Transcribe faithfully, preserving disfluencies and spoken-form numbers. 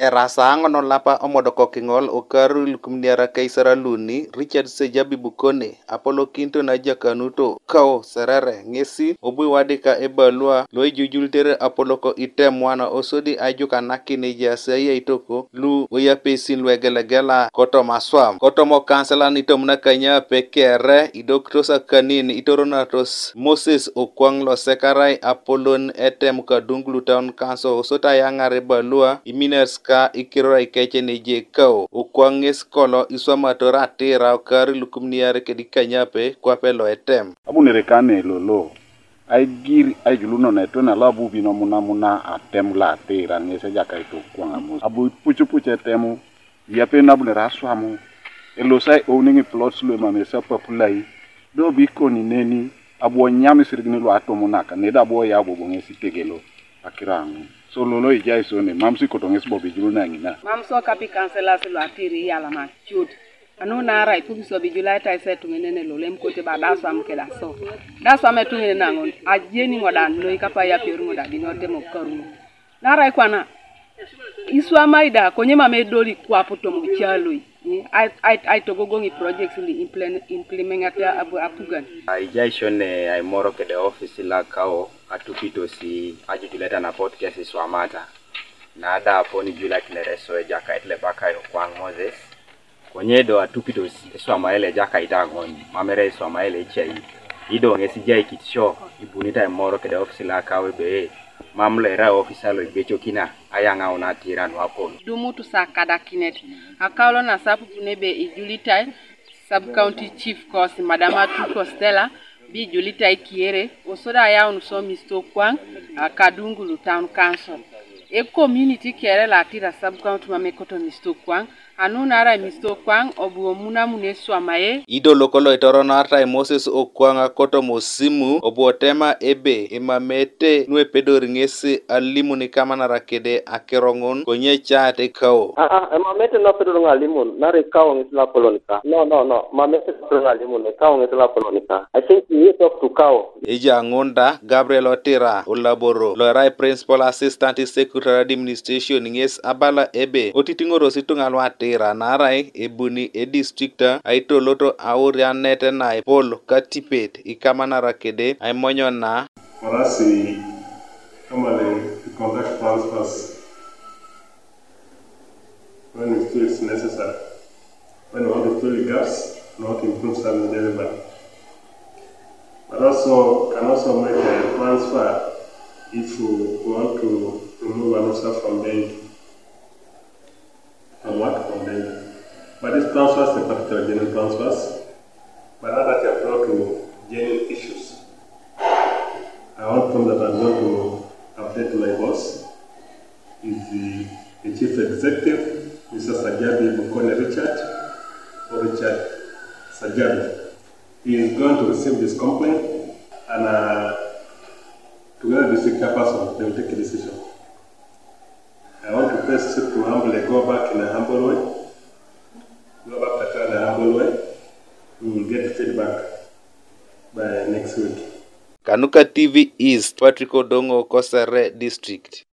Erasa aŋon olapa omodoko kiŋol okar lukumniara kaisara luni Richard Sejabi Bukone apolokinto na jakanuto kau Serere ŋesi obu iwadika ebalua loijujulitere apoloko itemwana osodi aijukanakin ejaas aiaitoko lu oyapesin luegelegela kotoma aswam kotoma okanselan itomuna kanyape kere idokitos akanin itoronatos Moses Okwaŋ losekarai apolon etem kadung lutaun kanso osodi ayaŋar ebalua iminas ka ikiror ikece neje kau Okwaŋ ŋes kolo iswamator atira okar lukumniar kedikanyape kwape loetem. Abunere kane lolo aigir aijulunon etwen alo abu bino munamuna atem lo atira ŋes ejakait Okwaŋ Amos abu ipucupuc etemu iyape nabunere aswamu elosai ouni ŋiplots luemam esapapulai do bikoni neni abu onyam isirigin luatumunak neda abu oyau bobo ŋes itegelo akiro aŋun so lolo ijai sone mam sikoto ŋes bobo ijuluno eŋina. Mam so kapi kanselas luatiri iyalama cut. Anu naarai pupi sobi ijulaitai so etuŋenen lolem kote ba daswam kedaso. Daswam etuŋenen aŋun ajeni ŋodan noi kapai apior ŋoda bini otemok karuno. Naarai kwana iswamai da konye mam edoli kwap tomocaloi aitogogoŋ iprojects li implementate apugan. Ijai sone aimoro kede ofis lakao atupitos ajujuleta napot kes iswamata. Nada apon ijulakinere so ejakait lebakai Okwaŋ Moses. Konye do atupitos iswamael ejakait aŋon mamere iswamael ecai ido ŋes ijai kitisio ibunit aimoro kede ofis lakao ebe mam loerai ofisa loibecokina ayaŋaun atira nuapol. Dumutu sakadakinet akaulo nasapupun ebe ijulitai Sub-County Chief kosi Madam Atuko Stella bijulitai kiere osoda ayaun so Mister Okwaŋ akadungulu Town Council. E community kere latira Sub-County mamekoto Mister Okwaŋ anu naarai Mister Okwaŋ obu omunamun eswamae. Ido lokolo itoronatai Moses Okwaŋ akoto mosimu obu otema ebe emamete nuepedori ŋes alimun ikamanara kede akeroŋun konye ecaate kao. Aa emamete nuepedori ŋalimun naarai kao ŋes lapolon ka no no no mamete nuepedori ŋalimun ekao ŋes lapolon ka I think you talk to kao. Eja ŋun da Gabriel Otira Olaboro loerai Principal Assistant Secretary Administration ŋes abala ebe otitiŋoros ituŋa luatira naarai ebuni edistrikta aitoloto aurianet naepol katipet ikamanara kede aimonyo na. For us, we normally we conduct transfers when we feel it's necessary, when we want to fill the gaps, we want to improve service delivery. But also can also make a transfer if we want to remove an officer from the from work from the but these transfers in particular genuine transfers, but now that you have brought to genuine issues, I want to know that I'm going to update my boss is the, the chief executive, Mister Sajabi Bukone Richard or Richard Sajabi. He is going to receive this complaint and uh, together with the district chairperson, they will take a decision. I want to first to humbly go back in a humble way, go back to in a humble way. We will get feedback by next week. Kanuka T V East, Patrick Odongo, Kosere District.